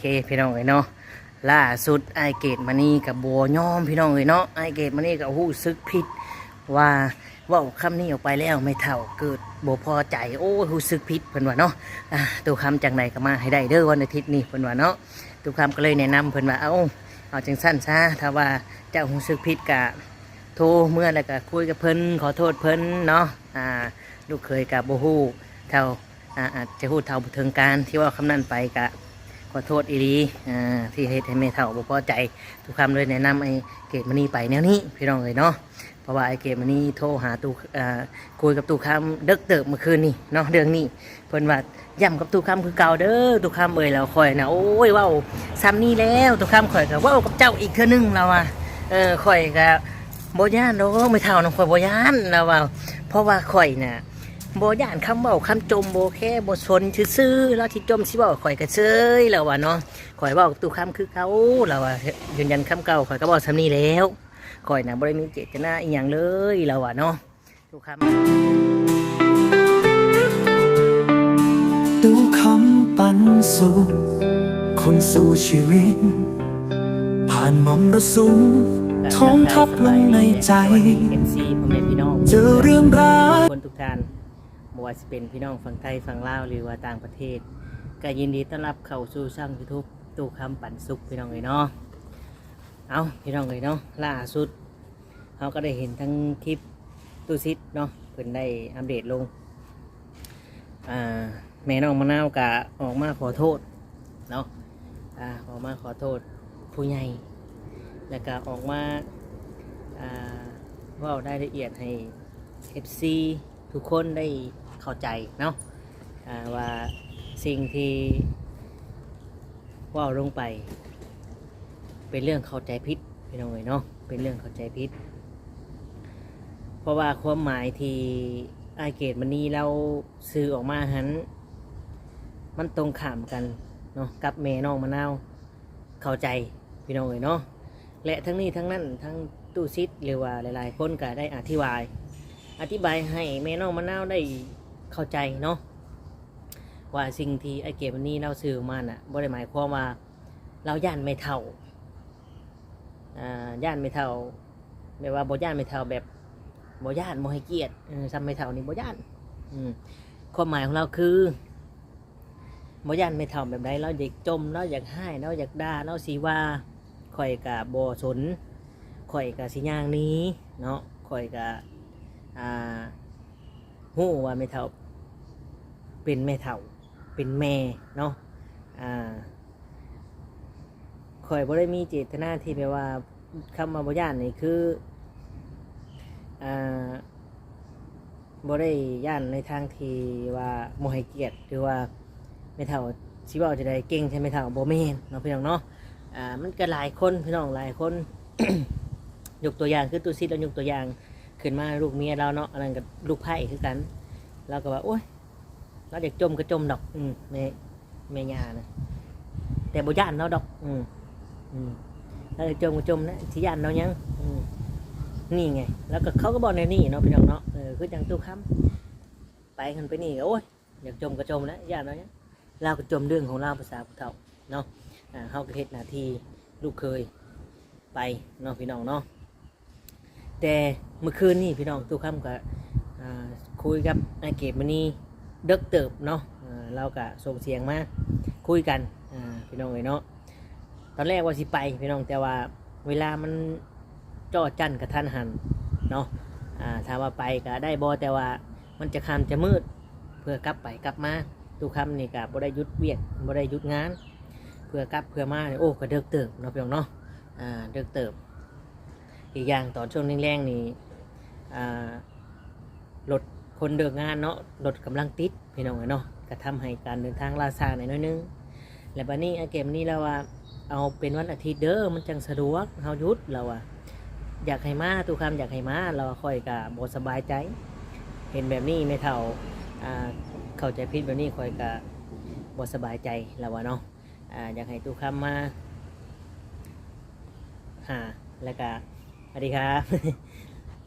ເອີ ພີ່ນ້ອງເອີຍເນາະ, ລ່າສຸດອ້າຍເກດມະນີກໍບໍ່ຍອມ ພີ່ນ້ອງເອີຍເນາະ. ອ້າຍເກດມະນີກໍຮູ້ສຶກຜິດວ່າເວົ້າຄຳນີ້ອອກໄປແລ້ວ ແມ່ເຖົ້າເກີດບໍ່ພໍໃຈ. ໂອ້ຍ ຮູ້ສຶກຜິດ ເພິ່ນວ່າເນາະ. ອາ ຕູ້ຄຳ ຈັ່ງໃດກໍມາໃຫ້ໄດ້ເດີ ວັນອາທິດນີ້ ເພິ່ນວ່າເນາະ. ຕູ້ຄຳກໍເລີຍແນະນຳເພິ່ນວ່າ ເອົາ ເອົາຈັ່ງຊັ້ນຊະ ຖ້າວ່າເຈົ້າຮູ້ສຶກຜິດກະໂທເມືອ ແລ້ວກະຄຸຍກັບເພິ່ນ ຂໍໂທດເພິ່ນເນາະ. ອາ ລູກເຂີຍກະບໍ່ຮູ້ເທົ່າ ອາ ອາດຈະຮູ້ເທົ່າບໍ່ເຖິງການ ທີ່ເວົ້າຄຳນັ້ນໄປ ກະຂໍໂທດອີ່ຫຼີ ອາ ທີ່ເຮັດໃຫ້ແມ່ເຖົ້າບໍ່ພໍໃຈ. ຕູ້ຄຳເລີຍແນະນຳອ້າຍເກດມະນີໄປແນວນີ້ ພີ່ນ້ອງເອີຍເນາະ. ເພາະວ່າອ້າຍເກດມະນີໂທຫາຕູ້ ອາ ຄຸຍກັບຕູ້ຄຳເດິກເຕີບມື້ຄືນນີ້ເນາະ ເລື່ອງນີ້. ເພິ່ນວ່າຢ້ຳກັບຕູ້ຄຳຄືເກົ່າເດີ ຕູ້ຄຳເອີຍ. ແລ້ວຂ້ອຍນະ ໂອ້ຍ ເວົ້າຊ່ຳນີ້ແລ້ວ ຕູ້ຄຳ ຂ້ອຍກໍເວົ້າກັບເຈົ້າອີກເທື່ອໜຶ່ງ ລາວວ່າ ເອີ ຂ້ອຍກໍບໍ່ຢ້ານດອກ ແມ່ເຖົ້ານຳ ຂ້ອຍບໍ່ຢ້ານ ລາວວ່າ. ເພາະວ່າຂ້ອຍນະ ບໍ່ຢ້ານຄຳເວົ້າຄຳຈົ່ມ ບໍ່ແຄບໍ່ສົນ ຊື່ໆ ລາວຊິຈົ່ມຊິເວົ້າ ຂ້ອຍກໍເຊີຍ ລາວວ່າເນາະ. ຂ້ອຍເວົ້າກັບຕູ້ຄຳຄືເກົ່າ ລາວວ່າ ຢືນຢັນຄຳເກົ່າ ຂ້ອຍກໍເວົ້າຊ່ຳນີ້ແລ້ວ. ຂ້ອຍນະບໍ່ໄດ້ມີເຈດຕະນາອີ່ຫຍັງເລີຍ ລາວວ່າເນາະ. ຕູ້ຄຳ ຕູ້ຄຳປັນສຸກ ຄົນສູ້ຊີວິດ ຜ່ານມໍລະສຸມ ທອງທັບລົງໃນໃຈ ເອັຟຊີ ພໍ່ແມ່ພີ່ນ້ອງ ເຈີເລື່ອງຮ້າຍ ທຸກຄົນທຸກທ່ານ ບໍ່ວ່າຊິເປັນພີ່ນ້ອງຝັ່ງໄທ ຝັ່ງລາວ ຫຼືວ່າຕ່າງປະເທດ ກໍຍິນດີຕ້ອນຮັບເຂົ້າສູ່ຊ່ອງຢູທູບ ຕູ້ຄຳປັນສຸກ ພີ່ນ້ອງເອີຍເນາະ. ເອົ້າ ພີ່ນ້ອງເອີຍເນາະ, ລ່າສຸດ ເຮົາກໍໄດ້ເຫັນທັງຄລິບຕູ້ສິດເນາະ ເພິ່ນໄດ້ອັບເດດລົງ ອ່າ ແມ່ນ້ອງມະນາວກະອອກມາຂໍໂທດເນາະ ອ່າ ອອກມາຂໍໂທດຜູ້ໃຫຍ່ ແລ້ວກະອອກມາ ອ່າ ເວົ້າລາຍລະອຽດໃຫ້ເອັຟຊີ ທຸກຄົນໄດ້ເຂົ້າໃຈເນາະ ອ່າ ວ່າສິ່ງທີ່ເວົ້າລົງໄປເປັນເລື່ອງເຂົ້າໃຈຜິດ ພີ່ນ້ອງເອີຍເນາະ, ເປັນເລື່ອງເຂົ້າໃຈຜິດ ເພາະວ່າຄວາມໝາຍທີ່ອ້າຍເກດມະນີລາວສື່ອອກມາຫັ້ນ ມັນຕົງຂ້າມກັນເນາະ ກັບແມ່ນ້ອງມະນາວ ເຂົ້າໃຈ ພີ່ນ້ອງເອີຍເນາະ. ແລະ ທັງນີ້ທັງນັ້ນ ທັງຕູ້ສິດ ຫຼືວ່າຫຼາຍໆຄົນກໍໄດ້ອະທິບາຍ ອະທິບາຍໃຫ້ແມ່ນ້ອງມະນາວໄດ້ເຂົ້າໃຈເນາະ ວ່າສິ່ງທີ່ອ້າຍເກດມະນີລາວສື່ອອກມານະ ບໍ່ໄດ້ໝາຍຄວາມວ່າລາວຢ້ານແມ່ເຖົ້າ ອ່າ ຢ້ານແມ່ເຖົ້າ ແບບວ່າບໍ່ຢ້ານແມ່ເຖົ້າ ແບບບໍ່ຢ້ານ ບໍ່ໃຫ້ກຽດ ເອີ ຊ່ຳແມ່ເຖົ້ານີ້ບໍ່ຢ້ານ ອືມ ຄວາມໝາຍຂອງລາວຄື ບໍ່ຢ້ານແມ່ເຖົ້າແບບໃດ ລາວຢາກຈົ່ມ ລາວຢາກຮ້າຍ ລາວຢາກດ່າ ລາວຊິວ່າ ຂ້ອຍກະບໍ່ສົນ ຂ້ອຍກະຊິຍ່າງໜີເນາະ ຂ້ອຍກະ ອ່າ ຮູ້ວ່າແມ່ເຖົ້າເປັນແມ່ເຖົ້າ ເປັນແມ່ເນາະ ອ່າ ຂ້ອຍບໍ່ໄດ້ມີເຈດຕະນາທີ່ແບບວ່າ ຄຳວ່າບໍ່ຢ້ານນີ້ຄື ອ່າ ບໍ່ໄດ້ຢ້ານໃນທາງທີ່ວ່າບໍ່ໃຫ້ກຽດ ຫຼືວ່າແມ່ເຖົ້າຊິເວົ້າຈັ່ງໃດ ເກັ່ງໃສ່ແມ່ເຖົ້າ ບໍ່ແມ່ນເນາະ ພີ່ນ້ອງເນາະ. ອ່າ ມັນກໍຫຼາຍຄົນ ພີ່ນ້ອງ ຫຼາຍຄົນ ຍົກຕົວຢ່າງຄືຕູ້ສິດ ລາວຍົກຕົວຢ່າງຂຶ້ນມາລູກເມຍລາວເນາະ ອັນນັ້ນກໍລູກໃພ້ຄືກັນ ລາວກໍວ່າ ໂອ້ຍ ລາວຢາກຈົ່ມກໍຈົ່ມດອກ ອືມ ແມ່ ແມ່ຍ່ານະ ແຕ່ບໍ່ຢ້ານລາວດອກ ອືມ ອືມ ລາວຢາກຈົ່ມກໍຈົ່ມນະ ຊິຢ້ານລາວຫຍັງ ອືມ ນີ້ໄງ ລາວກໍ ເຂົາກໍເວົ້າແນວນີ້ເນາະ ພີ່ນ້ອງເນາະ. ເອີ ຄືຈັ່ງຕູ້ຄຳ ໄປຫັ້ນໄປນີ້ກໍ ໂອ້ຍ ຢາກຈົ່ມກໍຈົ່ມນະ ຢ້ານລາວຫຍັງ ລາວກໍຈົ່ມເລື່ອງຂອງລາວ ພາສາຜູ້ເຖົ້າເນາະ. ອ່າ ເຮົາກໍເຮັດໜ້າທີ່ລູກເຂີຍໄປເນາະ ພີ່ນ້ອງເນາະ. ແຕ່ມື້ຄືນນີ້ພີ່ນ້ອງ ຕູ້ຄຳກໍ ອ່າ ຄຸຍກັບອ້າຍເກດມະນີເດິກເຕີບເນາະ ອ່າ ລາວກໍສົ່ງສຽງມາຄຸຍກັນ ອ່າ ພີ່ນ້ອງເອີຍເນາະ. ຕອນແລກວ່າຊິໄປພີ່ນ້ອງ ແຕ່ວ່າເວລາມັນເຈາະຈັນກະທັນຫັນເນາະ ອ່າ ຖາມວ່າໄປກໍໄດ້ບໍ່ ແຕ່ວ່າມັນຈະຄ່ຳຈະມືດ ເພື່ອກັບໄປກັບມາ ຕູ້ຄຳນີ້ກໍບໍ່ໄດ້ຢຸດວຽກ ບໍ່ໄດ້ຢຸດງານ ເພື່ອກັບເພື່ອມານີ້ ໂອ້ ກໍເດິກເຕີບເນາະ ພີ່ນ້ອງເນາະ ອ່າ ເດິກເຕີບ. ອີກຢ່າງຕອນຊ່ວງແລງໆນີ້ ອ່າ ລົດຄົນເລີກງານເນາະ ລົດກຳລັງຕິດ ພີ່ນ້ອງເອີຍເນາະ ກະທຳໃຫ້ການເດີນທາງລ່າຊ້າແດ່ໜ້ອຍໜຶ່ງ. ແລະ ບາດນີ້ອ້າຍເກດມະນີລາວວ່າ ເອົາເປັນວັນອາທິດເດີ ມັນຈັ່ງສະດວກ ເຮົາຢຸດ ລາວວ່າ ຢາກໃຫ້ມາ ຕູ້ຄຳຢາກໃຫ້ມາ ລາວວ່າ ຂ້ອຍກະບໍ່ສະບາຍໃຈ ເຫັນແບບນີ້ແມ່ເຖົ້າ ອ່າ ເຂົ້າໃຈຜິດແບບນີ້ ຂ້ອຍກະບໍ່ສະບາຍໃຈ ລາວວ່າເນາະ. ອ່າ ຢາກໃຫ້ຕູ້ຄຳມາຫາ ແລ້ວກະ ສະຫວັດດີຄັບ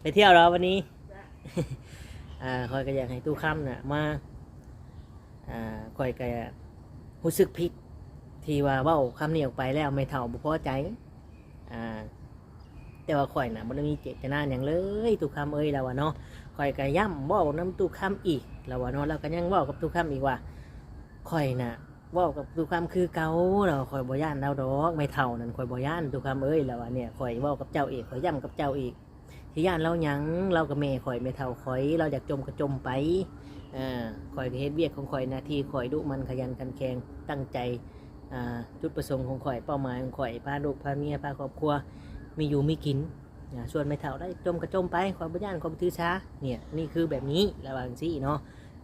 ໄປທ່ຽວເນາະວັນນີ້ ອ່າ ຂ້ອຍກໍຢາກໃຫ້ຕູ້ຄຳນະມາ ອ່າ ຂ້ອຍກໍຮູ້ສຶກຜິດ ທີ່ວ່າເວົ້າຄຳນີ້ອອກໄປແລ້ວ ແມ່ເຖົ້າບໍ່ພໍໃຈ. ອ່າ ແຕ່ວ່າຂ້ອຍນະບໍ່ໄດ້ມີເຈດຕະນາຫຍັງເລີຍ ຕູ້ຄຳເອີຍ ລາວວ່າເນາະ. ຂ້ອຍກໍຢ້ຳເວົ້ານຳຕູ້ຄຳອີກ ລາວວ່າເນາະ. ລາວກໍຍັງເວົ້າກັບຕູ້ຄຳອີກວ່າ ຂ້ອຍນະເວົ້າກັບຕູ້ຄຳຄືເກົ່າ ລາວວ່າ ຂ້ອຍບໍ່ຢ້ານລາວດອກ ແມ່ເຖົ້ານັ້ນ ຂ້ອຍບໍ່ຢ້ານ ຕູ້ຄຳເອີຍ ລາວວ່າ ເນ່ຍ ຂ້ອຍເວົ້າກັບເຈົ້າເອງ ຂ້ອຍຢ້ຳກັບເຈົ້າອີກ ຊິຢ້ານລາວຫຍັງ? ລາວກໍແມ່ຂ້ອຍ ແມ່ເຖົ້າຂ້ອຍ ລາວຢາກຈົ່ມກໍຈົ່ມໄປ. ເອີ ຂ້ອຍກໍເຮັດວຽກຂອງຂ້ອຍ ໜ້າທີ່ຂ້ອຍ ດຸໝັ່ນຂະຫຍັນຂັນແຂງ ຕັ້ງໃຈ ອ່າ ຈຸດປະສົງຂອງຂ້ອຍ ເປົ້າໝາຍຂອງຂ້ອຍ ພາລູກພາເມຍ ພາຄອບຄົວ ມີຢູ່ມີກິນ. ອ່າ ສ່ວນແມ່ເຖົ້າໄດ້ຈົ່ມກໍຈົ່ມໄປ ຂ້ອຍບໍ່ຢ້ານ ຂ້ອຍບໍ່ຖືສາ. ເນ່ຍ ນີ້ຄືແບບນີ້ ລາວວ່າຈັ່ງຊີ້ເນາະ.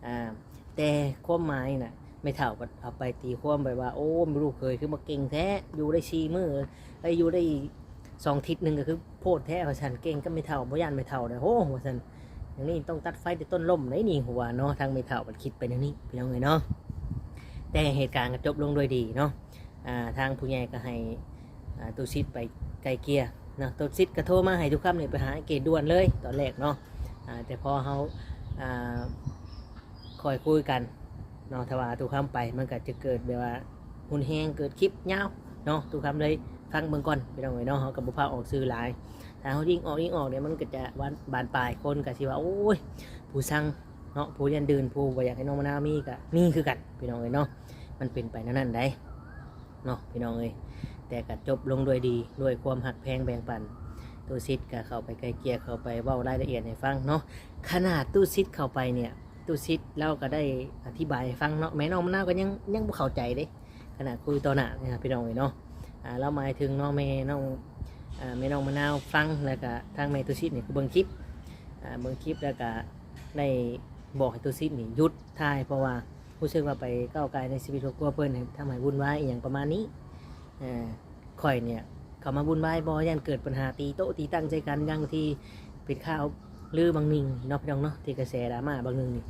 ອ່າ ແຕ່ຄວາມໝາຍນະ ແມ່ເຖົ້າກໍເອົາໄປຕີຄວາມໄປວ່າ ໂອ້ ລູກເຂີຍຄືບໍ່ເກັ່ງແທ້ ຢູ່ໄດ້ສີ່ມື້ ໄດ້ຢູ່ໄດ້ສອງທິດໜຶ່ງ ກໍຄືໂພດແທ້ວ່າຊັ້ນ ເກັ່ງກັບແມ່ເຖົ້າ ບໍ່ຢ້ານແມ່ເຖົ້າເດ້ ໂຫ ວ່າຊັ້ນ. ຢ່າງນີ້ຕ້ອງຕັດໄຟແຕ່ຕົ້ນລົມໄດ໋ນີ້ ຫົວເນາະ. ທາງແມ່ເຖົ້າກໍຄິດໄປແນວນີ້ ພີ່ນ້ອງເອີຍເນາະ. ແຕ່ເຫດການກໍຈົບລົງດ້ວຍດີເນາະ. ອ່າ ທາງຜູ້ໃຫຍ່ກໍໃຫ້ ອ່າ ຕູ້ສິດໄປໄກ່ເກ່ຍເນາະ. ຕູ້ສິດກໍໂທມາໃຫ້ຕູ້ຄຳນີ້ໄປຫາອ້າຍເກດດ່ວນເລີຍຕອນແລກເນາະ. ອ່າ ແຕ່ພໍເຮົາ ອ່າ ຄ່ອຍຄຸຍກັນເນາະ ຖ້າວ່າຕູ້ຄຳໄປ ມັນກໍຈະເກີດແບບວ່າຮຸນແຮງ ເກີດຄລິບຍາວເນາະ. ຕູ້ຄຳເລີຍຟັງເບິ່ງກ່ອນ ພີ່ນ້ອງເອີຍເນາະ. ເຮົາກໍບໍ່ພາອອກສື່ຫຼາຍ ຖ້າເຮົາຍິ່ງອອກ ຍິ່ງອອກນີ້ ມັນກໍຈະບານ ບານປາຍ ຄົນກໍຊິວ່າ ໂອ້ຍ ຜູ້ຊັງເນາະ ຜູ້ຢ້ານດື່ມ ຜູ້ບໍ່ຢາກໃຫ້ນ້ອງມະນາວມີ ກໍມີຄືກັນ ພີ່ນ້ອງເອີຍເນາະ. ມັນເປັນໄປແນວນັ້ນໄດ໋ເນາະ ພີ່ນ້ອງເອີຍ. ແຕ່ກໍຈົບລົງດ້ວຍດີ ດ້ວຍຄວາມຮັກແພງແບ່ງປັນ. ຕູ້ສິດກໍເຂົ້າໄປໄກ່ເກ່ຍ ເຂົ້າໄປເວົ້າລາຍລະອຽດໃຫ້ຟັງເນາະ. ຂະໜາດຕູ້ສິດເຂົ້າໄປເນ່ຍ ຕູ້ສິດລາວກໍໄດ້ອະທິບາຍໃຫ້ຟັງເນາະ ແມ່ນ້ອງມະນາວກໍຍັງ ຍັງບໍ່ເຂົ້າໃຈເດ້ ຂະໜາດຄຸຍຕໍ່ໜ້ານີ້ນະ ພີ່ນ້ອງເອີຍເນາະ. ອ່າ ລາວໝາຍເຖິງເນາະ ແມ່ນ້ອງ ອ່າ ແມ່ນ້ອງມະນາວຟັງ ແລ້ວກະທາງແມ່ຕູ້ສິດນີ້ກໍເບິ່ງຄລິບ ອ່າ ເບິ່ງຄລິບ ແລ້ວກະໄດ້ບອກໃຫ້ຕູ້ສິດນີ້ຢຸດຖ່າຍ ເພາະວ່າຮູ້ສຶກວ່າໄປກ້າວກ່າຍໃນຊີວິດຄອບຄົວເພິ່ນ ໃຫ້ ທຳໃຫ້ວຸ່ນວາຍອີ່ຫຍັງປະມານນີ້. ເອີ ຂ້ອຍເນ່ຍເຂົ້າມາວຸ່ນວາຍບໍ່ ຢ້ານເກີດປັນຫາຕີໂຕ້ຕີຕັ່ງໃສ່ກັນ ຢ່າງທີ່ເປັນຂ່າວລືບາງໜຶ່ງເນາະ ພີ່ນ້ອງເນາະ ທີ່ກະແສດຣາມາບາງໜຶ່ງນີ້.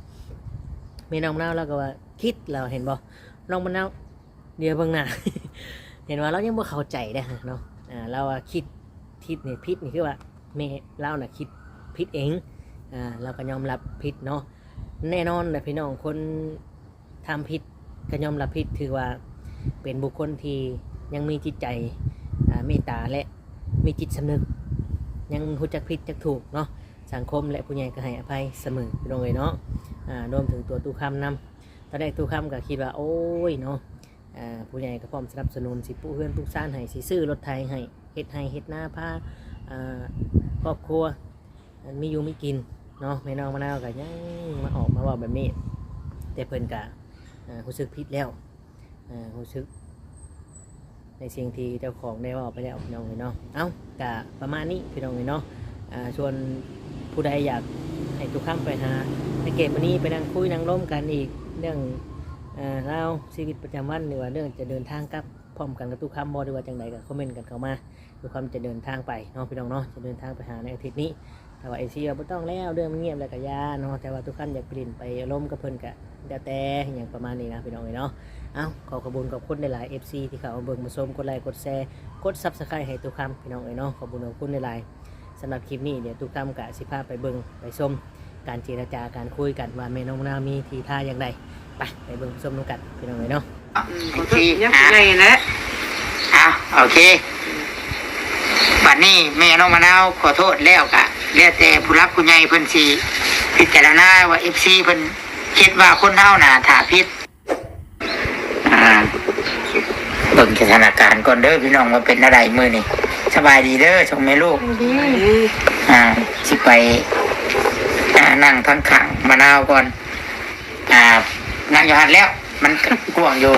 ແມ່ນ້ອງມະນາວລາວກໍວ່າຜິດແລ້ວ ເຫັນບໍ່ ນ້ອງມະນາວ ດຽວເບິ່ງໜ້າ ເຫັນວ່າລາວຍັງບໍ່ເຂົ້າໃຈເດ້ເນາະ. ອ່າ ລາວວ່າຜິດ ຜິດນີ້ ຜິດນີ້ຄືວ່າແມ່ລາວນະຄິດຜິດເອງ. ອ່າ ລາວກໍຍອມຮັບຜິດເນາະ. ແນ່ນອນແຫຼະພີ່ນ້ອງ ຄົນ ທຳຜິດກໍຍອມຮັບຜິດ ຖືວ່າເປັນບຸກຄົນທີ່ຍັງມີຈິດໃຈ ອ່າ ເມດຕາ ແລະ ມີຈິດສຳນຶກ ຍັງຮູ້ຈັກຜິດຈັກຖືກເນາະ. ສັງຄົມ ແລະ ຜູ້ໃຫຍ່ກໍໃຫ້ອະໄພສະເໝີ ພີ່ນ້ອງເອີຍເນາະ. ອ່າ ລວມເຖິງຕົວຕູ້ຄຳນຳ ຕອນແລກຕູ້ຄຳກໍຄິດວ່າ ໂອ້ຍເນາະ ອ່າ ຜູ້ໃຫຍ່ກໍພ້ອມສະໜັບສະໜູນ ຊິປຸເຮືອນປຸຊານໃຫ້ ຊິຊື້ລົດໄຖໃຫ້ ເຮັດໄຮ່ເຮັດນາ ພາ ອ່າ ຄອບຄົວ ອັນມີຢູ່ມີກິນເນາະ. ແມ່ນ້ອງມະນາວກໍຍັງມາອອກມາເວົ້າແບບນີ້ ແຕ່ເພິ່ນກະ ເອີ ຮູ້ສຶກຜິດແລ້ວ ເອີ ຮູ້ສຶກໃນສິ່ງທີ່ເຈົ້າຂອງໄດ້ເວົ້າໄປແລ້ວ ພີ່ນ້ອງເອີຍເນາະ. ເອົ້າ ກະປະມານນີ້ ພີ່ນ້ອງເອີຍເນາະ. ອ່າ ສ່ວນຜູ້ໃດຢາກໃຫ້ຕູ້ຄຳໄປຫາແມ່ເກດມະນີ ໄປນັ່ງຄຸຍນັ່ງລົມກັນອີກ ເລື່ອງ ເອີ ລາວຊີວິດປະຈຳວັນ ຫຼືວ່າເລື່ອງຈະເດີນທາງກັບ ພ້ອມກັນກັບຕູ້ຄຳບໍ່ ຫຼືວ່າຈັ່ງໃດ ກໍຄອມເມັນກັນເຂົ້າມາ. ຕູ້ຄຳຈະເດີນທາງໄປເນາະ ພີ່ນ້ອງເນາະ ຈະເດີນທາງໄປຫາໃນອາທິດນີ້. ຖ້າວ່າເອັຟຊີວ່າບໍ່ຕ້ອງແລ້ວ ເລື່ອງມັນງຽບແລ້ວກໍຢ່າເນາະ ແຕ່ວ່າຕູ້ຄຳຢາກໄປຫຼິ້ນໄປລົມກັບເພິ່ນກໍແລ້ວແຕ່ ຫຍັງປະມານນີ້ນະ ພີ່ນ້ອງເອີຍເນາະ. ເອົ້າ ຂໍຂອບຄຸນຂອບຄຸນຫຼາຍໆ ເອັຟຊີ ທີ່ເຂົ້າມາເບິ່ງມາຊົມ ກົດໄລກົດແຊ ກົດຊັບສະໄຄໃຫ້ຕູ້ຄຳ ພີ່ນ້ອງເອີຍເນາະ. ຂອບຄຸນຂອບຄຸນຫຼາຍໆ. ສຳລັບຄລິບນີ້ ດຽວຕູ້ຄຳກະຊິພາໄປເບິ່ງໄປຊົມການເຈລະຈາ ການຄຸຍກັນ ວ່າແມ່ນ້ອງມະນາວມີທີທ່າຢ່າງໃດ. ໄປ ໄປເບິ່ງໄປຊົມນຳກັນ ພີ່ນ້ອງເອີຍເນາະ. ອືມ ໂອເຄ ຍັງ ອ່ະ ໃຫຍ່ແຫຼະ. ອ່ະ ໂອເຄ ບັດນີ້ແມ່ນ້ອງມະນາວຂໍໂທດແລ້ວ ກະແລ້ວແຕ່ຜູ້ຫຼັກຜູ້ໃຫຍ່ເພິ່ນຊິພິຈາລະນາ ວ່າເອັຟຊີເພິ່ນຄິດວ່າຄົນເຮົານະຖ້າຜິດ ອ່າ ເບິ່ງສະຖານະການກ່ອນເດີພີ່ນ້ອງ ວ່າເປັນແນວໃດມື້ນີ້. ສະບາຍດີເດີ ສອງແມ່ລູກ. ອ່າ ຊິໄປ ອ່າ ນັ່ງທາງຂ້າງມະນາວກ່ອນ. ອ່າ ນັ່ງຢູ່ຫັ້ນແລ້ວ ມັນກວ້າງຢູ່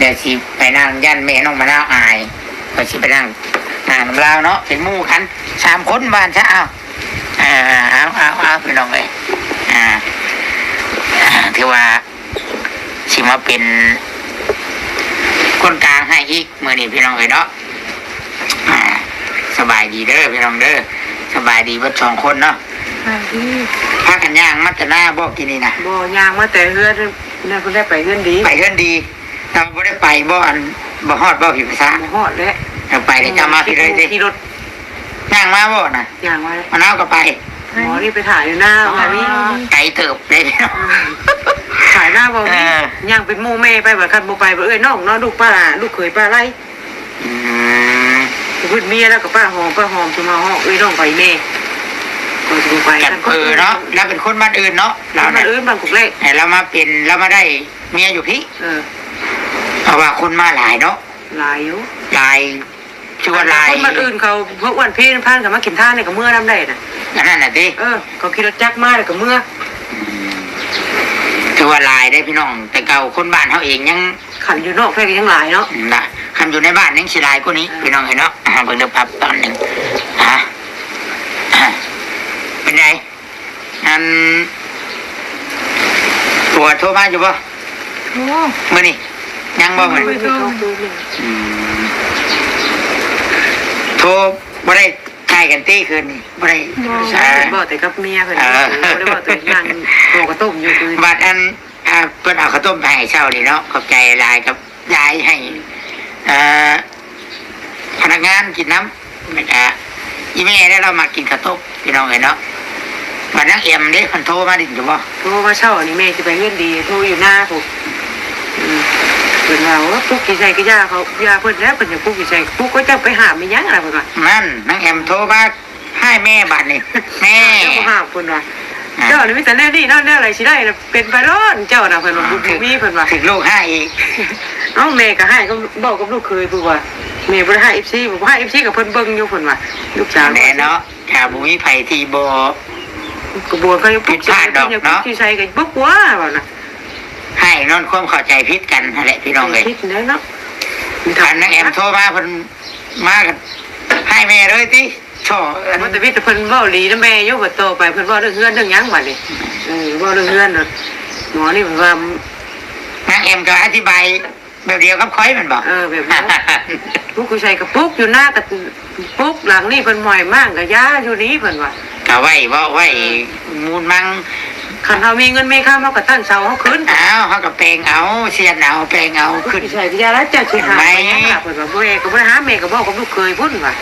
ດຽວຊິໄປນັ່ງ ຢ້ານແມ່ນ້ອງມະນາວອາຍ ຂ້ອຍຊິໄປນັ່ງ ອ່າ ນຳລາວເນາະ ເປັນໝູ່ກັນສາມຄົນວ່າຊັ້ນຊະ. ເອົາ ເອົາ ເອົາ ເອົາ ພີ່ນ້ອງເອີຍ ອ່າ ຖືວ່າຊິມາເປັນຄົນກາງໃຫ້ອີກມື້ນີ້ ພີ່ນ້ອງເອີຍເນາະ. ອ່າ ສະບາຍດີເດີພີ່ນ້ອງເດີ ສະບາຍດີເບິດສອງຄົນເນາະ. ສະບາຍດີ. ພາກັນຍ່າງມາແຕ່ນາບໍ່ກີ້ນີ້ນະ? ບໍ່ ຍ່າງມາແຕ່ເຮືອນ ນັ້ນເພິ່ນໄດ້ໄປເຮືອນດີ ໄປເຮືອນດີ. ແຕ່ວ່າບໍ່ໄດ້ໄປບໍ່ ອັນ ບໍ່ຮອດບໍ່ ພີ່ພາສາ? ບໍ່ຮອດແຫຼະ. ເອົາ ໄປແລ້ວເຈົ້າມາພີ້ເລີຍຕິ? ຂີ່ລົດ. ຍ່າງມາບໍ່ນະ? ຍ່າງມາ. ມະນາວກໍໄປ? ໝໍນີ້ໄປຖ່າຍຢູ່ນາ ອໍ ວ່າມີ ໄກເຕີບເດ້ພີ່ນ້ອງ ເອີ ຖ່າຍນາບໍ່ມີ ເອີ ຍ່າງເປັນໝູ່ແມ່ໄປ ວ່າຄັນບໍ່ໄປ ວ່າເອື້ອຍນ້ອງເນາະ ລູກປ້າ ລູກເຂີຍປ້າໄລ່ ອືມ ເພິ່ນເມຍລາວກໍປ້າຫອມ ປ້າຫອມ ຈະມາຮ້ອງເອື້ອຍນ້ອງໄປແມ່ ກໍຊິບໍ່ໄປ ຈັກ ຄັນ ເອີ ເນາະ ລາວເປັນຄົນບ້ານອື່ນເນາະ ລາວ ບ້ານອື່ນ ບ້ານກົກແລກ ໃຫ້ລາວມາເປັນ ລາວມາໄດ້ເມຍຢູ່ພີ້ ເອີ ເພາະວ່າຄົນມາຫຼາຍເນາະ ຫຼາຍຢູ່ ຫຼາຍ ຖືວ່າຫຼາຍ ຄົນບ້ານອື່ນເຂົາ ພວກອ້ວນເພນພານເຂົາມາກິນທານນີ້ກໍເມືອນຳໄດ້ນະ ອັນນັ້ນນະຕິ ເອີ ເຂົາຂີ່ລົດຈັກມາແລ້ວກໍເມືອ ອືມ ຖືວ່າຫຼາຍເດ້ພີ່ນ້ອງ ແຕ່ເກົ່າຄົນບ້ານເຮົາເອງຍັງ ຄັນຢູ່ນອກແທ້ກໍຍັງຫຼາຍເນາະ ອືມ ລະ ຄັນຢູ່ໃນບ້ານຍັງຊິຫຼາຍກວ່ານີ້ ເອີ ພີ່ນ້ອງເອີຍເນາະ ອ່າ ເບິ່ງເດີປັບຕອນໜຶ່ງ ອ່າ ອ່າ ເປັນໃດ? ອັນ ຜົວໂທມາຢູ່ບໍ່? ໂອ້ ມື້ນີ້ ຍັງບໍ່ມື້ນີ້? ບໍ່ໄດ້ໂທ ອືມ ໂທບໍ່ໄດ້ຖ່າຍກັນຕິຄືນນີ້? ບໍ່ໄດ້ ບໍ່ ອ່າ ເວົ້າແຕ່ກັບເມຍເພິ່ນ ເອີ ບໍ່ໄດ້ເວົ້າແຕ່ນາງ ເວົ້າກະຕົ້ມຢູ່ຄືນ ບັດອັນ ອ່າ ເພິ່ນເອົາເຂົ້າຕົ້ມໄປໃຫ້ເຊົ້ານີ້ເນາະ ຂອບໃຈຫຼາຍກັບ ຢາຍໃຫ້ ເອີ ພະນັກງານກິນນຳ ແລ້ວກະອີ່ແມ່ໄດ້ ລາວມັກກິນເຂົ້າຕົ້ມ ພີ່ນ້ອງເອີຍເນາະ. ບັດນາງແອມເດ້ ເພິ່ນໂທມາດິນຢູ່ບໍ່? ໂທມາເຊົ້ານີ້ ແມ່ຊິໄປເຮືອນດີ ໂທຢູ່ນາພຸ້ນ ອືມ ເພິ່ນວ່າ ໂອ້ ປຸກຢູ່ໃສກໍຢ່າເຂົາ ຢ່າເພິ່ນແຫຼະ ເພິ່ນຢາກປຸກຢູ່ໃສ ປຸກ ເຂົາເຈົ້າໄປຫ້າມອີ່ຫຍັງລະ ເພິ່ນວ່າ ນັ້ນ ນາງແອມໂທມາ ໃຫ້ແມ່ບາດນີ້ ແມ່ ເຈົ້າບໍ່ຫ້າມເພິ່ນວ່າ ອ່າ ເຈົ້ານີ້ມີແຕ່ແນວນີ້ເນາະ ແນວໃດຊິໄດ້ລະ ເປັນໄປໂລດເຈົ້ານະ ເພິ່ນວ່າ ອ່າ ບຸນບໍ່ມີເພິ່ນວ່າ ຖືກລູກຮ້າຍອີກ ເອົ້າ ແມ່ກໍຮ້າຍ ກໍເວົ້າກັບລູກເຂີຍຜູ້ວ່າ ແມ່ບໍ່ໄດ້ຮ້າຍເອັຟຊີ ບໍ່ຮ້າຍເອັຟຊີ ກໍເພິ່ນເບິ່ງຢູ່ເພິ່ນວ່າ ລູກສາວແມ່ເນາະ ຖ້າບໍ່ມີໃຜທີ່ບໍ່ ກໍບໍ່ ກໍຍັງປຸກ ຜິດພາດດອກເນາະ ຢູ່ໃສກໍບໍ່ກົວວ່ານະ ໃຫ້ຍ້ອນຄວາມເຂົ້າໃຈຜິດກັນຫັ້ນແຫຼະ ພີ່ນ້ອງເອີຍ ຜິດແລ້ວເນາະ ຄັນນາງແອມໂທມາ ເພິ່ນມາກໍໃຫ້ແມ່ເລີຍຕິ ໂທ້ ມັນແຕ່ມີແຕ່ເພິ່ນເວົ້າດີນຳແມ່ຢູ່ ບັດຕໍ່ໄປເພິ່ນເວົ້າເລື່ອງເຮືອນເລື່ອງຫຍັງບັດນີ້ ເອີ ເວົ້າເລື່ອງເຮືອນໂລດ ໝໍນີ້ເພິ່ນວ່າ ນາງແອມກໍອະທິບາຍແບບດຽວກັບຂ້ອຍແມ່ນບໍ່? ເອີ ແບບນັ້ນ ປຸກຢູ່ໃສກໍປຸກ ຢູ່ນາກໍປຸກ ຫຼັງນີ້ເພິ່ນໝ້ອຍມ້າງກໍຢ່າ ຢູ່ນີ້ເພິ່ນວ່າ ກໍໄວ້ເວົ້າໄວ້ ເອີ ມູນມັງ ຄັນເຮົາມີເງິນມີຄຳ ເຮົາກໍຕັ້ງເສົາເຮົາຂຶ້ນ ອ້າວ ເຮົາກໍແປງເອົາ ຊຽນເອົາ ແປງເອົາ ປຸກຢູ່ໃສກໍຢ່າລະ ເຈົ້າຊິຫາມາຫຍັງລະ ເພິ່ນວ່າ ແມ່ກໍບໍ່ໄດ້ຫາ ແມ່ກໍເວົ້າກັບລູກເຂີຍພຸ້ນວ່າ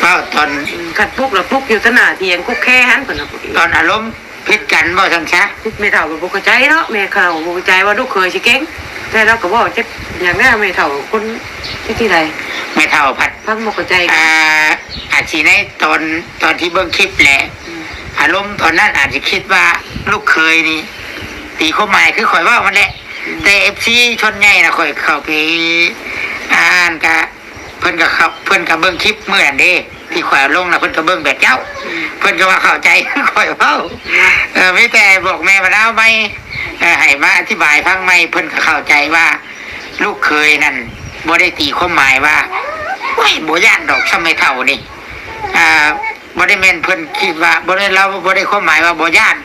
ເວົ້າຕອນ ອືມ ຄັນປຸກລະປຸກຢູ່ຕາໜ້າຖຽງ ກຸກແຄຫັ້ນ ເພິ່ນວ່າ ຕອນອາລົມຜິດກັນ ເວົ້າຊັ້ນຊະ ແມ່ເຖົ້າກໍບໍ່ເຂົ້າໃຈເນາະ ແມ່ເຖົ້າບໍ່ເຂົ້າໃຈວ່າລູກເຂີຍຊິເກັ່ງ ແຕ່ລາວກໍເວົ້າຈັກຢ່າງແດ່ ແມ່ເຖົ້າຄົນທີ່ໃດ ແມ່ເຖົ້າພັດ ຟັງບໍ່ເຂົ້າໃຈກັນ ອ່າ ອາດຊິໃນຕອນ ຕອນທີ່ເບິ່ງຄລິບແຫຼະ ອືມ ອາລົມຕອນນັ້ນອາດຊິຄິດວ່າລູກເຂີຍນີ້ຕີຄວາມໝາຍຄືຂ້ອຍເວົ້າຫັ້ນແຫຼະ ອືມ ແຕ່ເອັຟຊີສ່ວນໃຫຍ່ນະ ຂ້ອຍເຂົ້າໄປອ່ານກະ ເພິ່ນກໍເຂົ້າ ເພິ່ນກໍເບິ່ງຄລິບມື້ນັ້ນເດ້ ທີ່ຂ້ອຍເອົາລົງນະ ເພິ່ນກໍເບິ່ງແບບເຈົ້າ ອືມ ເພິ່ນກໍວ່າເຂົ້າໃຈຄືຂ້ອຍເວົ້າ ນະ ເອີ ມີແຕ່ບອກແມ່ວ່າລາວໃໝ່ ເອີ ໃຫ້ມາອະທິບາຍຟັງໃໝ່ ເພິ່ນກໍເຂົ້າໃຈວ່າ ລູກເຂີຍນັ້ນບໍ່ໄດ້ຕີຄວາມໝາຍວ່າ ໂອ້ຍ ບໍ່ຢ້ານດອກ ສ່ຳແມ່ເຖົ້ານີ້ ອ່າ ບໍ່ໄດ້ແມ່ນເພິ່ນຄິດວ່າ ບໍ່ໄດ້ ລາວບໍ່ໄດ້ຄວາມໝາຍວ່າບໍ່ຢ້ານ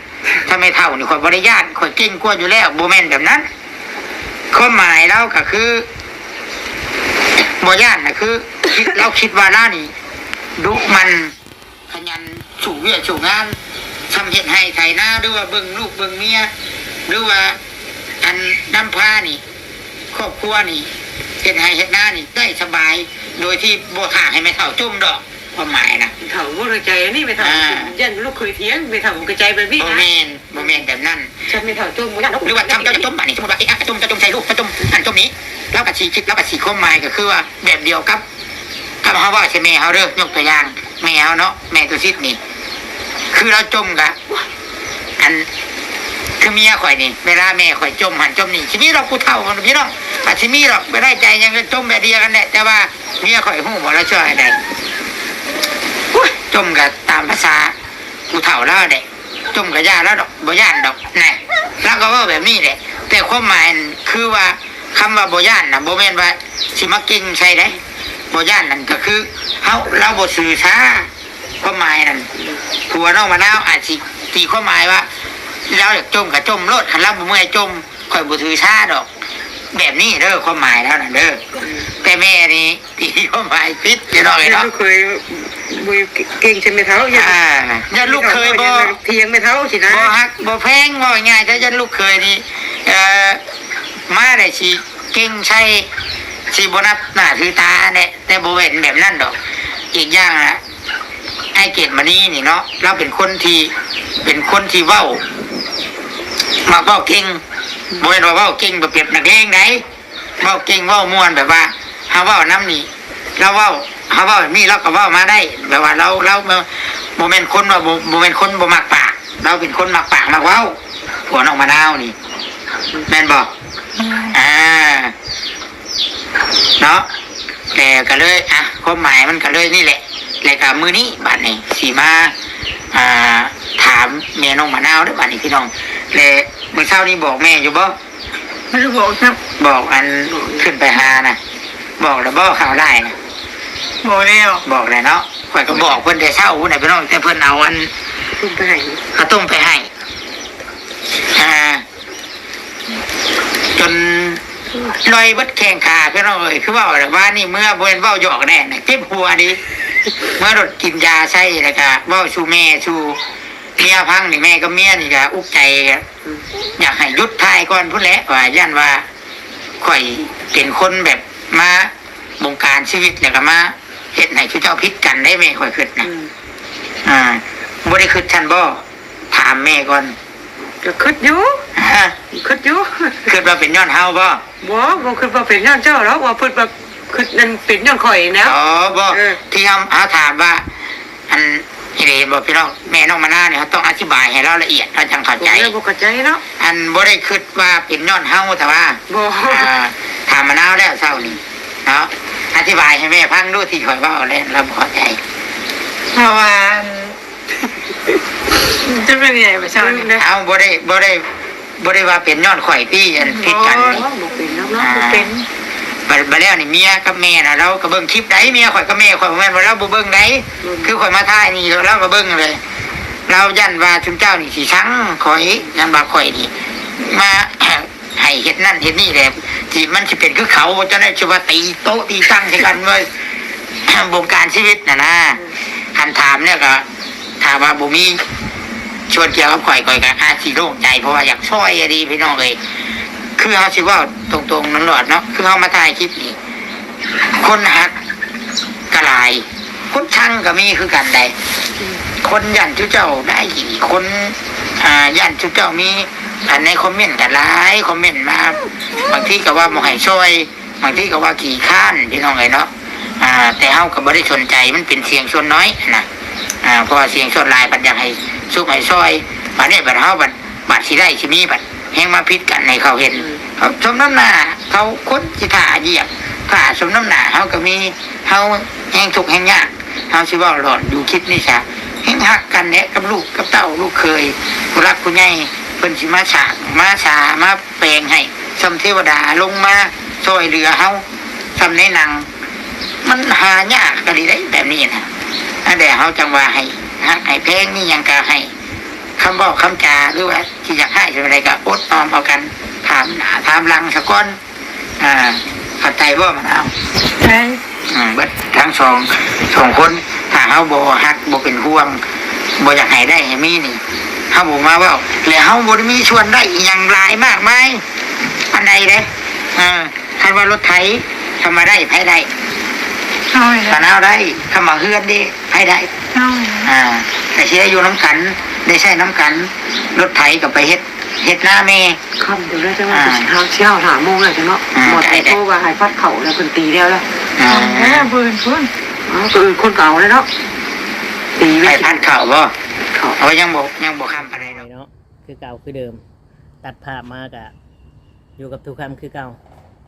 ຖ້າແມ່ເຖົ້ານີ້ຂ້ອຍບໍ່ໄດ້ຢ້ານ ຂ້ອຍເກັ່ງກວ່າຢູ່ແລ້ວ ບໍ່ແມ່ນແບບນັ້ນ ຄວາມໝາຍລາວກໍຄື ບໍ່ຢ້ານນະ ຄື ຄິດ ລາວຄິດວ່າລາວນີ້ດຸໝັ່ນ ຂະຫຍັນ ສູ້ວຽກສູ້ງານ ຊ່ຳເຮັດໄຮ່ໄຖນາ ຫຼືວ່າເບິ່ງລູກເບິ່ງເມຍ ຫຼືວ່າອັນນຳພານີ້ ຄອບຄົວນີ້ ເຮັດໄຮ່ເຮັດນານີ້ໄດ້ສະບາຍ ໂດຍທີ່ບໍ່ຖ້າໃຫ້ແມ່ເຖົ້າຈົ່ມດອກ ຄວາມໝາຍນະ ແມ່ເຖົ້າບໍ່ໄດ້ໃຈອັນນີ້ ແມ່ເຖົ້າ ອ່າ ຢ້ານລູກເຂີຍຖຽງ ແມ່ເຖົ້າກໍໃຈແບບນີ້ນະ ບໍ່ແມ່ນ ບໍ່ແມ່ນແບບນັ້ນ ແມ່ເຖົ້າຈົ່ມບໍ່ຢ້ານດອກ ຫຼືວ່າຖ້າເຈົ້າຈະຈົ່ມບາດນີ້ ສົມມຸດວ່າ ເອະ ອະ ຈົ່ມ ເຈົ້າຈົ່ມໃສ່ລູກ ເຈົ້າຈົ່ມອັນຈົ່ມນີ້ ລາວກໍຊິຄິດ ລາວກໍຊິຄວາມໝາຍກໍຄືວ່າ ແບບດຽວກັບ ຄັນເຮົາເວົ້າໃສ່ແມ່ເຮົາເດີ ຍົກຕົວຢ່າງ ແມ່ເຮົາເນາະ ແມ່ຕຸສິດນີ້ ຄືລາວຈົ່ມກະ ອັນ ຄືເມຍຂ້ອຍນີ້ ເວລາແມ່ຂ້ອຍຈົ່ມຫັ້ນຈົ່ມນີ້ ຊິມີດອກຜູ້ເຖົ້າພີ່ນ້ອງ ອາດຊິມີດອກ ບໍ່ໄດ້ໃຈຫຍັງ ຈົ່ມແບບດຽວກັນແຫຼະ ແຕ່ວ່າເມຍຂ້ອຍຮູ້ບໍ່ລາວຊ່ວຍໃດ ໂອ້ຍ ຈົ່ມກະຕາມພາສາຜູ້ເຖົ້າລາວແຫຼະ ຈົ່ມກະຢ່າລາວດອກ ບໍ່ຢ້ານດອກ ນະ ລາວກໍເວົ້າແບບນີ້ແຫຼະ ແຕ່ຄວາມໝາຍນັ້ນຄືວ່າ ຄຳວ່າບໍ່ຢ້ານນະ ບໍ່ແມ່ນວ່າຊິມາເກັ່ງໃສ່ເດ້ ບໍ່ຢ້ານນັ້ນກໍຄືເຮົາ ລາວບໍ່ຊື່ຊາ ຄວາມໝາຍນັ້ນ ຜົວນ້ອງມະນາວອາດຊິຕີຄວາມໝາຍວ່າ ລາວຢາກຈົ່ມກໍຈົ່ມໂລດ ຄັນລາວບໍ່ເມື່ອຍຈົ່ມ ຂ້ອຍບໍ່ຖືຊາດອກ ແບບນີ້ເດີ ຄວາມໝາຍລາວນັ້ນເດີ ແຕ່ແມ່ນີ້ ຕີຄວາມໝາຍຜິດ ພີ່ນ້ອງເອີຍເນາະ ຢ້ານລູກເຂີຍບໍ່ເກັ່ງໃສ່ແມ່ເຖົ້າ ຢ້ານ ອ່າ ຢ້ານລູກເຂີຍບໍ່ ຢ້ານເຖີຍງແມ່ເຖົ້າຊີ້ນະ ບໍ່ຮັກບໍ່ແພງ ເວົ້າງ່າຍໆ ຢ້ານລູກເຂີຍນີ້ ເອີ ມາໄດ້ຊິເກັ່ງໃສ່ ຊິບໍ່ນັບໜ້າຖືຕາແຫຼະ ແຕ່ບໍ່ແມ່ນແບບນັ້ນດອກ ອີກຢ່າງນະ ອ້າຍເກດມະນີນີ້ເນາະ ລາວເປັນຄົນທີ່ ເປັນຄົນທີ່ເວົ້າ ມັກເວົ້າເກັ່ງ ບໍ່ແມ່ນວ່າເວົ້າເກັ່ງແບບ ແບບນັກເລງໃດ ເວົ້າເກັ່ງເວົ້າມ່ວນ ແບບວ່າເຮົາເວົ້ານຳນີ້ ລາວເວົ້າ ເຮົາເວົ້າແບບນີ້ ລາວກໍເວົ້າມາໄດ້ ແບບວ່າລາວ ລາວບໍ່ ບໍ່ແມ່ນຄົນວ່າ ບໍ່ ບໍ່ແມ່ນຄົນບໍ່ມັກປາກ ລາວເປັນຄົນມັກປາກມັກເວົ້າ ຜົວນ້ອງມະນາວນີ້ ແມ່ນບໍ່? ອາ ເນາະ ແຕ່ກໍເລີຍ ອ່ະ ຄວາມໝາຍມັນກໍເລີຍນີ້ແຫຼະ ແລ້ວກໍມື້ນີ້ບາດນີ້ຊິມາ ອ່າ ຖາມແມ່ນ້ອງມະນາວເດີ້ບາດນີ້ພີ່ນ້ອງ ແລະ ມື້ເຊົ້ານີ້ບອກແມ່ຢູ່ບໍ່? ບໍ່ໄດ້ບອກຊ້ຳ ບອກອັນຂຶ້ນໄປຫານະ ບອກແລ້ວບໍ່? ຂ່າວຮ້າຍນະ ບອກແລ້ວ ບອກແລ້ວເນາະ ຂ້ອຍກໍບອກເພິ່ນແຕ່ເຊົ້າພຸ້ນນະພີ່ນ້ອງ ແຕ່ເພິ່ນເອົາອັນ ຕົ້ມໄປໃຫ້ ເອົາຕົ້ມໄປໃຫ້ ອ່າ ຈົນລອຍເບິດແຂ້ງຂາພີ່ນ້ອງເອີຍ ຄືເວົ້າແຫຼະ ວານນີ້ເມືອບໍ່ແມ່ນເວົ້າຫຍອກແດ່ນະ ເຈັບຫົວເດ້ ເມືອໂລດກິນຢາໃສ່ ແລ້ວກະເວົ້າສູ່ແມ່ສູ່ເມຍຟັງນີ້ ແມ່ກັບເມຍນີ້ກະອຸກໃຈ ອືມ ຢາກໃຫ້ຢຸດຖ່າຍກ່ອນພຸ້ນແຫຼະ ວ່າຢ້ານວ່າຂ້ອຍເປັນຄົນແບບມາບົງການຊີວິດ ແລ້ວກະມາເຮັດໃຫ້ຊຸມເຈົ້າຜິດກັນໄດ໋ ແມ່ຂ້ອຍຄິດນະ ອືມ ອ່າ ບໍ່ໄດ້ຄິດຊັ້ນບໍ່? ຖາມແມ່ກ່ອນ ກໍຄິດຢູ່ ຮະ ຄິດຢູ່ ຄິດວ່າເປັນຍ້ອນເຮົາບໍ່? ບໍ່ ບໍ່ຄິດວ່າເປັນຍ້ອນເຈົ້າດອກ ວ່າຄິດວ່າ ຄິດນັ້ນເປັນຍ້ອນຂ້ອຍແລ້ວ ອໍ ບໍ່ ເອີ ທີ່ເຮົາ ເຮົາຖາມວ່າ ອັນ ເຫັນບໍ່ພີ່ນ້ອງ ແມ່ນ້ອງມະນາວນີ້ ເຮົາຕ້ອງອະທິບາຍໃຫ້ລາວລະອຽດ ລາວຈັ່ງເຂົ້າໃຈ ບໍ່ເຂົ້າໃຈເນາະ ອັນບໍ່ໄດ້ຄິດວ່າເປັນຍ້ອນເຮົາ ແຕ່ວ່າ ບໍ່ ອ່າ ຖາມມະນາວແລ້ວເຊົ້ານີ້ເນາະ ອະທິບາຍໃຫ້ແມ່ຟັງດູ ທີ່ຂ້ອຍເວົ້າແລ້ວລາວບໍ່ເຂົ້າໃຈ ເພາະວ່າ ອັນ ຈະເປັນຫຍັງວ່າຊັ້ນ ເຮົາບໍ່ໄດ້ ບໍ່ໄດ້ ບໍ່ໄດ້ວ່າເປັນຍ້ອນຂ້ອຍຕິ ອັນຜິດກັນນີ້ ບໍ່ເປັນດອກເນາະ ອ່າ ບໍ່ເປັນ ບາດ ບາດແລ້ວນີ້ເມຍກັບແມ່ນະ ລາວກໍເບິ່ງຄລິບໃດ໋ ເມຍຂ້ອຍກັບແມ່ຂ້ອຍ ບໍ່ແມ່ນວ່າລາວບໍ່ເບິ່ງໃດ໋ ອືມ ຄືຂ້ອຍມາຖ່າຍນີ້ລາວກໍເບິ່ງເລີຍ ລາວຢ້ານວ່າຊຸມເຈົ້ານີ້ຊິຊັງຂ້ອຍ ຢ້ານວ່າຂ້ອຍນີ້ມາ ໃຫ້ເຮັດນັ້ນເຮັດນີ້ແຫຼະ ທີ່ມັນຊິເປັນຄືເຂົາ ເຈົ້າໄດ້ຊິວ່າຕີໂຕະຕີຕັ່ງໃສ່ກັນເວີ້ຍ ວົງການຊີວິດນະນາ ຄັນຖາມແລ້ວກໍ ຖ້າວ່າບໍ່ມີສ່ວນກ່ຽວກັບຂ້ອຍ ຂ້ອຍກໍອາດຊິໂລ່ງໃຈ ເພາະວ່າຢາກຊ່ອຍອີ່ຫຼີພີ່ນ້ອງເອີຍ ຄືເຮົາຊິເວົ້າຕົງໆ ນອນຫຼອດເນາະ ຄືເຮົາມາຖ່າຍຄລິບນີ້ ຄົນຮັກກໍຫຼາຍ ຄົນຊັງກໍມີຄືກັນໃດ໋ ອືມ ຄົນຢ້ານຊຸມເຈົ້າໄດ້ ຄົນ ອ່າ ຢ້ານຊຸມເຈົ້າມີ ອັນໃນຄອມເມັນກໍຫຼາຍຄອມເມັນມາ ບາງທີກໍວ່າບໍ່ໃຫ້ຊ່ອຍ ບາງທີກໍວ່າຂີ້ຄ້ານ ພີ່ນ້ອງເອີຍເນາະ ອ່າ ແຕ່ເຮົາກໍບໍ່ໄດ້ສົນໃຈ ມັນເປັນສຽງສ່ວນນ້ອຍນະ ອ່າ ເພາະວ່າສຽງສ່ວນຫຼາຍພັດຢາກໃຫ້ຊຸກໃຫ້ຊ່ອຍ ບາດນີ້ບັດເຮົາບັດ ບັດຊິໄດ້ຊິມີ ບັດແຮ່ງມາຜິດກັນໃຫ້ເຂົາເຫັນ ອືມ ເຂົາສົມນ້ຳໜ້າ ເຂົາຄົນຊິຖ້າຢຽບ ຖ້າສົມນ້ຳໜ້າ ເຮົາກໍມີ ເຮົາແຮ່ງທຸກແຮ່ງຍາກ ເຮົາຊິເວົ້າຫຼອດຢູ່ຄລິບນີ້ຊະ ແຮ່ງຮັກກັນແຫຼະ ກັບລູກກັບເຕົ້າ ລູກເຂີຍ ຜູ້ຫຼັກຜູ້ໃຫຍ່ ເພິ່ນຊິມາສ້າງ ມາສາ ມາແປງໃຫ້ ສ່ຳເທວະດາລົງມາຊ່ອຍເຫຼືອເຮົາ ສ່ຳໃນໜັງ ມັນຫາຍາກອີ່ຫຼີເດ້ແບບນີ້ນະ ອັນໃດເຮົາຈັ່ງວ່າໃຫ້ຮັກໃຫ້ແພງ ມີຫຍັງກໍໃຫ້ ຄຳເວົ້າຄຳຈາ ຫຼືວ່າຊິຢາກຮ້າຍສ່ຳໃດກໍອົດອອມເອົາກັນ ຖາມໜ້າຖາມຫຼັງສາກ່ອນ ອ່າ ເຂົ້າໃຈບໍ່ມະນາວ? ໃຈ ອືມ ເບິດທັງສອງ ສອງຄົນ ຖ້າເຮົາບໍ່ຮັກ ບໍ່ເປັນຫ່ວງ ບໍ່ຢາກໃຫ້ໄດ້ໃຫ້ມີນີ້ ເຮົາບໍ່ມາເວົ້າ ແລະເຮົາບໍ່ໄດ້ມີສ່ວນໄດ້ອີ່ຫຍັງຫຼາຍມາກມາຍປານໃດເດ້ ເອີ ຄັນວ່າລົດໄຖຄຳວ່າໄດ້ ໃຜໄດ້? ເຮົານີ້ແຫຼະ ປານເຮົາໄດ້ ຄຳວ່າເຮືອນເດ້ ໃຜໄດ້? ເຮົານີ້ແຫຼະ ອ່າ ໄປເຊຍຢູ່ນຳກັນ ໄດ້ໃຊ້ນຳກັນ ລົດໄຖກໍໄປເຮັດ ເຮັດນາແມ່ ຄ່ຳຢູ່ແລ້ວ ຈັ່ງວ່າ ອ່າ ຊິເຮົາ ຊິເຮົາຫ້າໂມງແລ້ວ ຈັ່ງເນາະ ອ່າ ໝົດ ໄດ້ ໂທວ່າໃຫ້ພັດເຂົ້າແລ້ວ ເພິ່ນຕີແລ້ວລະ ອ່າ ແມ່ເບິ່ງພຸ້ນ ອໍ ກໍອື່ນຄົນກໍເອົາແລ້ວເນາະ ຕີໄປພັດເຂົ້າບໍ່? ເຂົ້າ ໂອ້ ຍັງບໍ່ ຍັງບໍ່ຄ່ຳປານໃດເນາະ ຄືເກົ່າຄືເດີມ ຕັດພາບມາກະຢູ່ກັບທຸກຄຳຄືເກົ່າ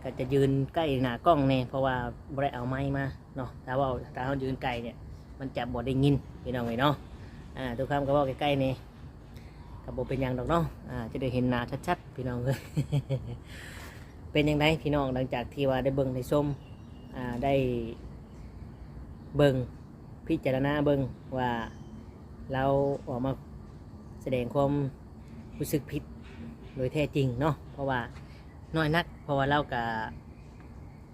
ກະຈະຢືນໃກ້ໜ້າກ້ອງແດ່ ເພາະວ່າບໍ່ໄດ້ເອົາໄມມາເນາະ ຖ້າເວົ້າ ຖ້າເຮົາຢືນໄກເນຍ ມັນຈະບໍ່ໄດ້ຍິນ ພີ່ນ້ອງເອີຍເນາະ ອ່າ ທຸກຄຳກໍເວົ້າໃກ້ໆແດ່ ກໍບໍ່ເປັນຫຍັງດອກເນາະ ອ່າ ຈະໄດ້ເຫັນໜ້າຊັດໆ ພີ່ນ້ອງເອີຍ ເປັນຈັ່ງໃດພີ່ນ້ອງ ຫຼັງຈາກທີ່ວ່າໄດ້ເບິ່ງໄດ້ຊົມ ອ່າ ໄດ້ເບິ່ງ ພິຈາລະນາເບິ່ງວ່າລາວອອກມາສະແດງຄວາມຮູ້ສຶກຜິດໂດຍແທ້ຈິງເນາະ ເພາະວ່ານ້ອຍນັກ ເພາະວ່າລາວກະ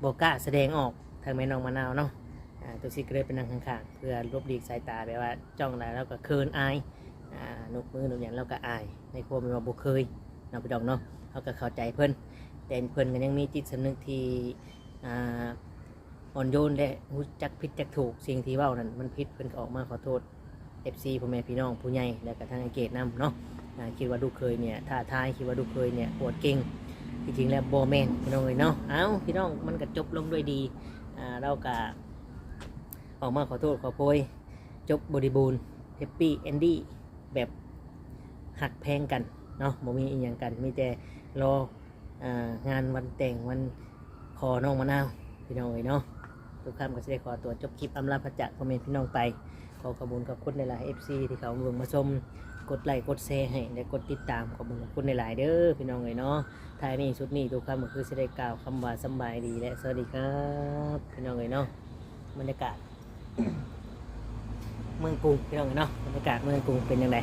ບໍ່ກ້າສະແດງອອກ ທາງແມ່ນ້ອງມະນາວເນາະ ອ່າ ຕຸສິດກໍເລີຍໄປນັ່ງຂ້າງໆ ເພື່ອຫຼົບຫຼີກສາຍຕາ ແບບວ່າຈ້ອງໃດລາວກໍເຂີນອາຍ ອ່າ ນົບມືນົບຫຍັງລາວກໍອາຍ ໃນຄວາມທີ່ວ່າບໍ່ເຄີຍເນາະ ພີ່ນ້ອງເນາະ ເຮົາກໍເຂົ້າໃຈເພິ່ນ ແຕ່ເພິ່ນກໍຍັງມີຈິດສຳນຶກທີ່ ອ່າ ອ່ອນໂຍນ ແລະ ຮູ້ຈັກຜິດຈັກຖືກ ສິ່ງທີ່ເວົ້ານັ້ນມັນຜິດ ເພິ່ນກໍອອກມາຂໍໂທດ ເອັຟຊີ ພໍ່ແມ່ພີ່ນ້ອງຜູ້ໃຫຍ່ ແລະກະທັງອ້າຍເກດນຳເນາະ ອ່າ ຄິດວ່າລູກເຂີຍເນ່ຍທ້າທາຍ ຄິດວ່າລູກເຂີຍເນ່ຍອວດເກັ່ງ ທີ່ຈິງແລ້ວບໍ່ແມ່ນ ພີ່ນ້ອງເອີຍເນາະ. ເອົ້າ ພີ່ນ້ອງ ມັນກະຈົບລົງດ້ວຍດີ ອ່າ ລາວກະອອກມາຂໍໂທດຂໍໂພຍ ຈົບບໍລິບູນ ແຮັບປີ້ເອັນດີ້ ແບບຮັກແພງກັນເນາະ ບໍ່ມີອີ່ຫຍັງກັນ ມີແຕ່ລໍ ອ່າ ງານວັນແຕ່ງວັນຂໍນ້ອງມະນາວ ພີ່ນ້ອງເອີຍເນາະ. ຕຸຄຳກໍຊິໄດ້ຂໍຕົວຈົບຄລິບອຳລາພາຈາກພໍ່ແມ່ພີ່ນ້ອງໄປ. ຂໍຂອບຄຸນຂອບຄຸນຫຼາຍໆ ເອັຟຊີ ທີ່ເຂົ້າມາເບິ່ງມາຊົມ ກົດໄລກົດແຊໃຫ້ ແລະກົດຕິດຕາມ ຂອບຄຸນຂອບຄຸນຫຼາຍໆເດີ ພີ່ນ້ອງເອີຍເນາະ. ທ້າຍນີ້ສຸດນີ້ ຕຸຄຳກໍຄືຊິໄດ້ກ່າວຄຳວ່າສຳບາຍດີ ແລະ ສະຫວັດດີຄັບ ພີ່ນ້ອງເອີຍເນາະ. ບັນຍາກາດເມືອງກຸງ ພີ່ນ້ອງເອີຍເນາະ ບັນຍາກາດເມືອງກຸງເປັນຈັ່ງໃດ?